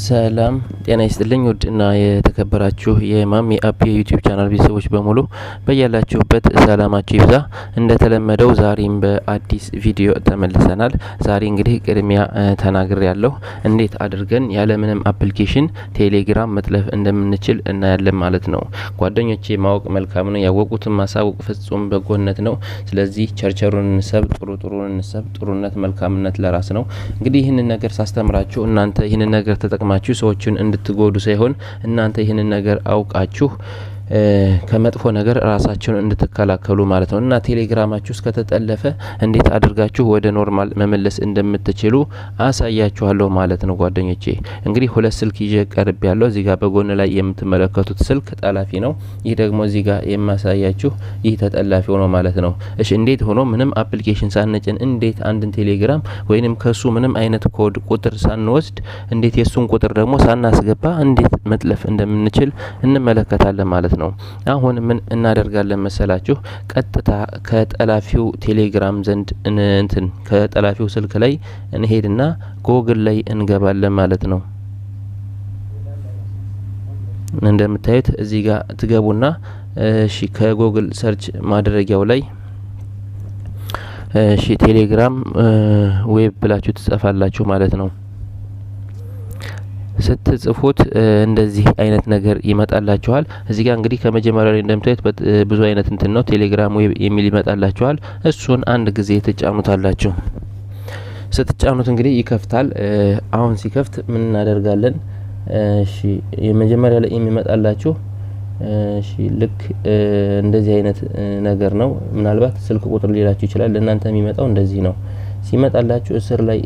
ሰላም ጤና ይስጥልኝ ውድና የተከበራችሁ የማሚ አፕ የ YouTube channel ቤተሰቦች በሙሉ፣ በያላችሁበት ሰላማችሁ ይብዛ። እንደተለመደው ዛሬም በአዲስ ቪዲዮ ተመልሰናል። ዛሬ እንግዲህ ቅድሚያ ተናግሬያለሁ እንዴት አድርገን ያለምንም application ቴሌግራም መጥለፍ እንደምንችል እናያለን ማለት ነው። ጓደኞቼ፣ ማወቅ መልካም ነው፣ ያወቁትን ማሳወቅ ፍጹም በጎነት ነው። ስለዚህ ቸርቸሩን እንሰብ፣ ጥሩ ጥሩን እንሰብ። ጥሩነት መልካምነት ለራስ ነው። እንግዲህ ይህንን ነገር ሳስተምራችሁ እናንተ ይህንን ነገር ተጠቅማችሁ ሰዎችን እንድትጎዱ ሳይሆን እናንተ ይህንን ነገር አውቃችሁ ከመጥፎ ነገር ራሳችሁን እንድትከላከሉ ማለት ነው። እና ቴሌግራማችሁ እስከተጠለፈ እንዴት አድርጋችሁ ወደ normal መመለስ እንደምትችሉ አሳያችኋለሁ ማለት ነው ጓደኞቼ። እንግዲህ ሁለት ስልክ ይዤ ቀርቤያለሁ። እዚህ ጋር በጎን ላይ የምትመለከቱት ስልክ ጠላፊ ነው። ይህ ደግሞ እዚህ ጋር የማሳያችሁ ይህ ተጠላፊ ሆኖ ማለት ነው። እሺ፣ እንዴት ሆኖ ምንም application ሳንጭን፣ እንዴት አንድን ቴሌግራም ወይንም ከሱ ምንም አይነት ኮድ ቁጥር ሳንወስድ፣ እንዴት የሱን ቁጥር ደግሞ ሳናስገባ እንዴት መጥለፍ እንደምንችል እንመለከታለን ማለት ነው። አሁን ምን እናደርጋለን መሰላችሁ? ቀጥታ ከጠላፊው ቴሌግራም ዘንድ እንትን ከጠላፊው ስልክ ላይ እንሄድና ጎግል ላይ እንገባለን ማለት ነው። እንደምታዩት እዚህ ጋር ትገቡና እሺ ከ Google search ማድረጊያው ላይ እሺ ቴሌግራም web ብላችሁ ትጽፋላችሁ ማለት ነው። ስትጽፉት እንደዚህ አይነት ነገር ይመጣላችኋል። እዚህ ጋር እንግዲህ ከመጀመሪያው ላይ እንደምታዩት ብዙ አይነት እንትን ነው፣ ቴሌግራም web የሚል ይመጣላችኋል። እሱን አንድ ጊዜ ትጫኑታላችሁ። ስትጫኑት እንግዲህ ይከፍታል። አሁን ሲከፍት ምን እናደርጋለን? እሺ፣ የመጀመሪያ ላይ የሚመጣላችሁ እሺ ልክ እንደዚህ አይነት ነገር ነው። ምናልባት ስልክ ቁጥር ሊላችሁ ይችላል። ለእናንተ የሚመጣው እንደዚህ ነው። ሲመጣላችሁ እስር ላይ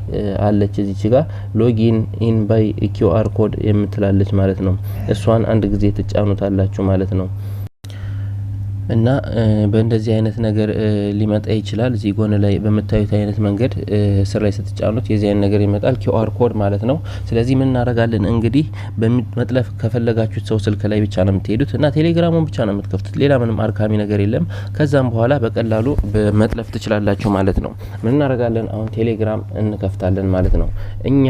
አለች እዚች ጋር login in by QR code የምትላለች ማለት ነው። እሷን አንድ ጊዜ ትጫኑታላችሁ ማለት ነው። እና በእንደዚህ አይነት ነገር ሊመጣ ይችላል። እዚህ ጎን ላይ በምታዩት አይነት መንገድ ስር ላይ ስትጫኑት የዚህ አይነት ነገር ይመጣል፣ QR code ማለት ነው። ስለዚህ ምን እናደርጋለን? እንግዲህ መጥለፍ ከፈለጋችሁት ሰው ስልክ ላይ ብቻ ነው የምትሄዱት እና ቴሌግራሙን ብቻ ነው የምትከፍቱት። ሌላ ምንም አድካሚ ነገር የለም። ከዛም በኋላ በቀላሉ መጥለፍ ትችላላችሁ ማለት ነው። ምን እናደርጋለን? አሁን ቴሌግራም እንከፍታለን ማለት ነው። እኛ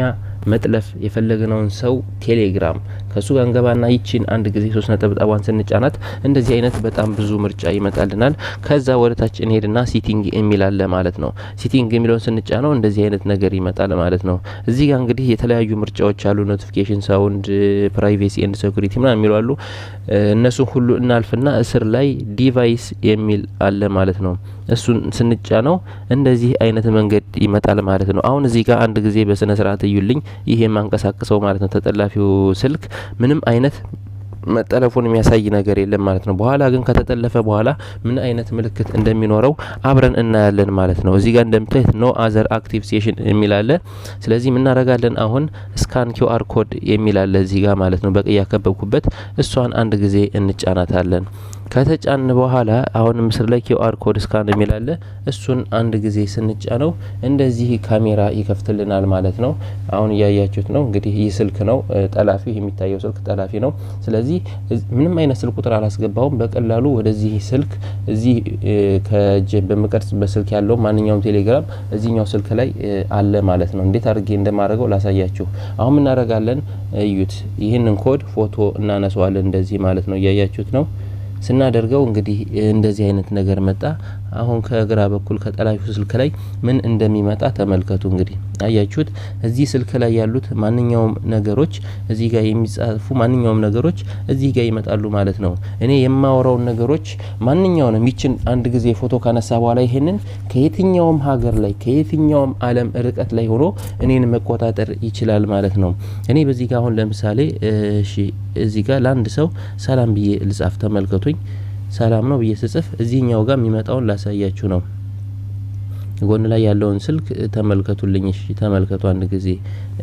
መጥለፍ የፈለግነውን ሰው ቴሌግራም ከሱ ጋር እንገባና ይቺን አንድ ጊዜ ሶስት ነጠብጣቧን ስንጫናት እንደዚህ አይነት በጣም ብዙ ምርጫ ይመጣልናል። ከዛ ወደ ታች እንሄድና setting የሚል አለ ማለት ነው። Setting የሚለውን ስንጫነው እንደዚህ አይነት ነገር ይመጣል ማለት ነው። እዚህ ጋር እንግዲህ የተለያዩ ምርጫዎች አሉ። Notification sound፣ privacy and security ምናምን የሚሉ አሉ። እነሱን ሁሉ እናልፍና እስር ላይ device የሚል አለ ማለት ነው። እሱን ስንጫነው እንደዚህ አይነት መንገድ ይመጣል ማለት ነው። አሁን እዚህ ጋር አንድ ጊዜ በስነ ስርዓት እዩልኝ። ይህ የማንቀሳቅሰው ማለት ነው ተጠላፊው ስልክ ምንም አይነት መጠለፉን የሚያሳይ ነገር የለም ማለት ነው። በኋላ ግን ከተጠለፈ በኋላ ምን አይነት ምልክት እንደሚኖረው አብረን እናያለን ማለት ነው። እዚህ ጋር እንደምታዩት no other active session የሚል አለ። ስለዚህ ምን እናደርጋለን? አሁን scan QR code የሚል አለ እዚህ ጋር ማለት ነው። በቀይ ያከበብኩበት እሷን አንድ ጊዜ እንጫናታለን። ከተጫን በኋላ አሁን ምስል ላይ QR code scan የሚል አለ። እሱን አንድ ጊዜ ስንጫነው እንደዚህ ካሜራ ይከፍትልናል ማለት ነው። አሁን እያያችሁት ነው። እንግዲህ ይህ ስልክ ነው ጠላፊ፣ የሚታየው ስልክ ጠላፊ ነው። ስለዚህ ምንም አይነት ስልክ ቁጥር አላስገባውም። በቀላሉ ወደዚህ ስልክ እዚህ ከእጄ በምቀርጽበት ስልክ ያለው ማንኛውም ቴሌግራም እዚህኛው ስልክ ላይ አለ ማለት ነው። እንዴት አድርጌ እንደማደርገው ላሳያችሁ። አሁን ምን እናደርጋለን? እዩት። ይህንን ኮድ ፎቶ እናነሳዋለን እንደዚህ ማለት ነው። እያያችሁት ነው። ስናደርገው እንግዲህ እንደዚህ አይነት ነገር መጣ። አሁን ከግራ በኩል ከጠላፊው ስልክ ላይ ምን እንደሚመጣ ተመልከቱ። እንግዲህ አያችሁት፣ እዚህ ስልክ ላይ ያሉት ማንኛውም ነገሮች፣ እዚህ ጋር የሚጻፉ ማንኛውም ነገሮች እዚህ ጋር ይመጣሉ ማለት ነው። እኔ የማወራውን ነገሮች ማንኛውንም ይችን አንድ ጊዜ ፎቶ ካነሳ በኋላ ይሄንን ከየትኛውም ሀገር ላይ ከየትኛውም ዓለም ርቀት ላይ ሆኖ እኔን መቆጣጠር ይችላል ማለት ነው። እኔ በዚህ ጋር አሁን ለምሳሌ እሺ እዚህ ጋር ለአንድ ሰው ሰላም ብዬ ልጻፍ፣ ተመልከቱኝ። ሰላም ነው ብዬ ስጽፍ እዚህኛው ጋር የሚመጣውን ላሳያችሁ ነው። ጎን ላይ ያለውን ስልክ ተመልከቱልኝ። እሺ ተመልከቱ፣ አንድ ጊዜ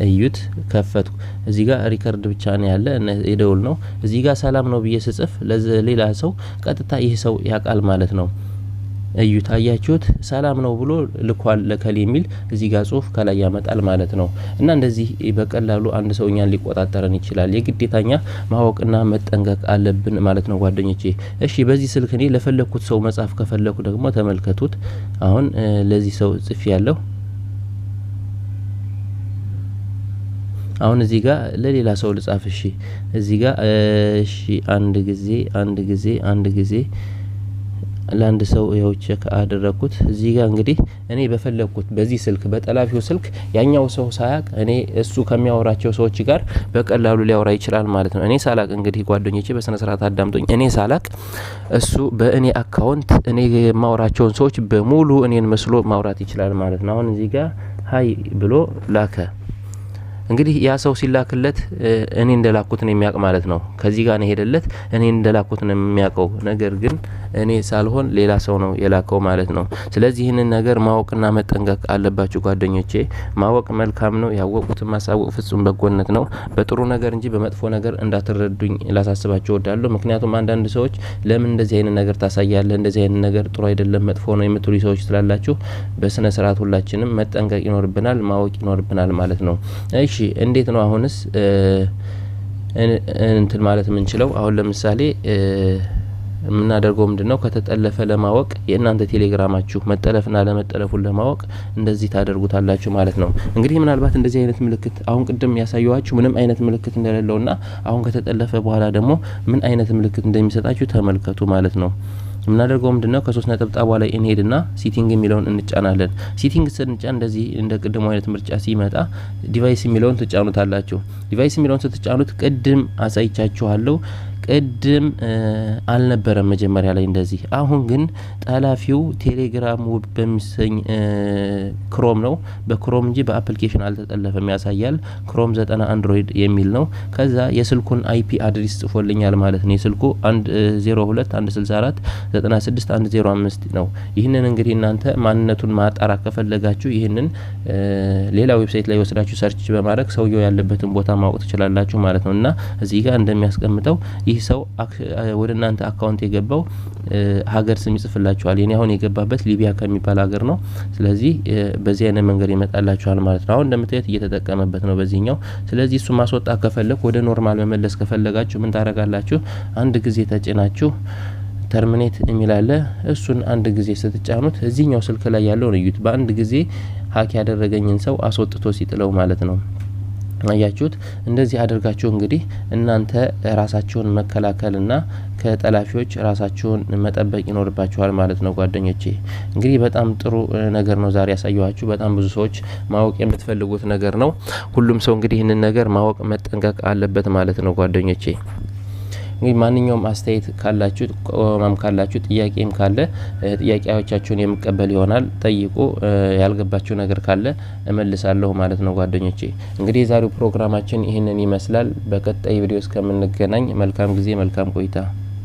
እዩት። ከፈትኩ። እዚህ ጋር record ብቻ ነው ያለ፣ የደውል ነው። እዚህ ጋር ሰላም ነው ብዬ ስጽፍ ለሌላ ሰው ቀጥታ ይህ ሰው ያውቃል ማለት ነው። እዩት፣ አያችሁት? ሰላም ነው ብሎ ልኳል ለከሌ የሚል እዚህ ጋር ጽሁፍ ከላይ ያመጣል ማለት ነው። እና እንደዚህ በቀላሉ አንድ ሰው እኛን ሊቆጣጠረን ይችላል። የግዴታኛ ማወቅና መጠንቀቅ አለብን ማለት ነው ጓደኞቼ። እሺ፣ በዚህ ስልክ እኔ ለፈለኩት ሰው መጻፍ ከፈለኩ ደግሞ ተመልከቱት። አሁን ለዚህ ሰው ጽፌያለሁ። አሁን እዚህ ጋር ለሌላ ሰው ልጻፍ። እሺ እዚህ ጋር እሺ አንድ ጊዜ አንድ ጊዜ አንድ ጊዜ ለአንድ ሰው ይኸው check አደረግኩት። እዚህ ጋር እንግዲህ እኔ በፈለግኩት በዚህ ስልክ በጠላፊው ስልክ ያኛው ሰው ሳያቅ እኔ እሱ ከሚያወራቸው ሰዎች ጋር በቀላሉ ሊያወራ ይችላል ማለት ነው። እኔ ሳላቅ እንግዲህ ጓደኞቼ በስነ ስርዓት አዳምጦኝ፣ እኔ ሳላቅ እሱ በእኔ account እኔ የማወራቸውን ሰዎች በሙሉ እኔን መስሎ ማውራት ይችላል ማለት ነው። አሁን እዚህ ጋር hi ብሎ ላከ። እንግዲህ ያ ሰው ሲላክለት እኔ እንደላኩት ነው የሚያውቅ ማለት ነው። ከዚህ ጋር ነው የሄደለት፣ እኔ እንደላኩት ነው የሚያውቀው። ነገር ግን እኔ ሳልሆን ሌላ ሰው ነው የላከው ማለት ነው። ስለዚህ ይህንን ነገር ማወቅና መጠንቀቅ አለባችሁ ጓደኞቼ። ማወቅ መልካም ነው። ያወቁትን ማሳወቅ ፍጹም በጎነት ነው። በጥሩ ነገር እንጂ በመጥፎ ነገር እንዳትረዱኝ ላሳስባችሁ እወዳለሁ። ምክንያቱም አንዳንድ ሰዎች ለምን እንደዚህ አይነት ነገር ታሳያለህ፣ እንደዚህ አይነት ነገር ጥሩ አይደለም፣ መጥፎ ነው የምትሉ ሰዎች ስላላችሁ በስነ ስርዓት ሁላችንም መጠንቀቅ ይኖርብናል፣ ማወቅ ይኖርብናል ማለት ነው። እሺ እንዴት ነው አሁንስ እንትን ማለት የምንችለው? አሁን ለምሳሌ የምናደርገው ምንድነው? ከተጠለፈ ለማወቅ የእናንተ ቴሌግራማችሁ መጠለፍና ለመጠለፉን ለማወቅ እንደዚህ ታደርጉታላችሁ ማለት ነው። እንግዲህ ምናልባት እንደዚህ አይነት ምልክት አሁን ቅድም ያሳየኋችሁ ምንም አይነት ምልክት እንደሌለውና አሁን ከተጠለፈ በኋላ ደግሞ ምን አይነት ምልክት እንደሚሰጣችሁ ተመልከቱ ማለት ነው። የምናደርገው ምንድነው? ከሶስት ነጠብጣቧ ላይ እንሄድና setting የሚለውን እንጫናለን። Setting ስንጫን እንደዚህ እንደ ቅድሙ አይነት ምርጫ ሲመጣ device የሚለውን ትጫኑታላችሁ። Device የሚለውን ስትጫኑት ቅድም አሳይቻችኋለሁ። ቅድም አልነበረም መጀመሪያ ላይ እንደዚህ። አሁን ግን ጠላፊው ቴሌግራም web በሚሰኝ Chrome ነው፣ በ Chrome እንጂ በ application አልተጠለፈም ያሳያል። Chrome 90 Android የሚል ነው። ከዛ የስልኩን IP address ጽፎልኛል ማለት ነው። የስልኩ 102 164 96 105 ነው። ይህንን እንግዲህ እናንተ ማንነቱን ማጣራት ከፈለጋችሁ ይህንን ሌላ website ላይ ወስዳችሁ search በማድረግ ሰውየው ያለበትን ቦታ ማወቅ ትችላላችሁ ማለት ነው። እና እዚህ ጋር እንደሚያስቀምጠው ይህ ሰው ወደ እናንተ account የገባው ሀገር ስም ይጽፍላችኋል። የኔ አሁን የገባበት ሊቢያ ከሚባል ሀገር ነው። ስለዚህ በዚህ አይነት መንገድ ይመጣላችኋል ማለት ነው። አሁን እንደምታዩት እየተጠቀመበት ነው በዚህኛው። ስለዚህ እሱ ማስወጣት ከፈለግ ወደ normal መመለስ ከፈለጋችሁ ምን ታደርጋላችሁ? አንድ ጊዜ ተጭናችሁ terminate የሚል አለ። እሱን አንድ ጊዜ ስትጫኑት እዚህኛው ስልክ ላይ ያለውን እዩት። በአንድ ጊዜ hack ያደረገኝን ሰው አስወጥቶ ሲጥለው ማለት ነው። አያችሁት? እንደዚህ አድርጋችሁ እንግዲህ እናንተ ራሳችሁን መከላከልና ከጠላፊዎች ራሳችሁን መጠበቅ ይኖርባችኋል ማለት ነው ጓደኞቼ። እንግዲህ በጣም ጥሩ ነገር ነው ዛሬ ያሳየኋችሁ። በጣም ብዙ ሰዎች ማወቅ የምትፈልጉት ነገር ነው። ሁሉም ሰው እንግዲህ ይህንን ነገር ማወቅ መጠንቀቅ አለበት ማለት ነው ጓደኞቼ። እንግዲህ ማንኛውም አስተያየት ካላችሁ፣ ጥቆማም ካላችሁ፣ ጥያቄም ካለ ጥያቄዎቻችሁን የምቀበል ይሆናል። ጠይቁ። ያልገባችሁ ነገር ካለ እመልሳለሁ ማለት ነው ጓደኞቼ። እንግዲህ የዛሬው ፕሮግራማችን ይህንን ይመስላል። በቀጣይ ቪዲዮ እስከምንገናኝ መልካም ጊዜ፣ መልካም ቆይታ።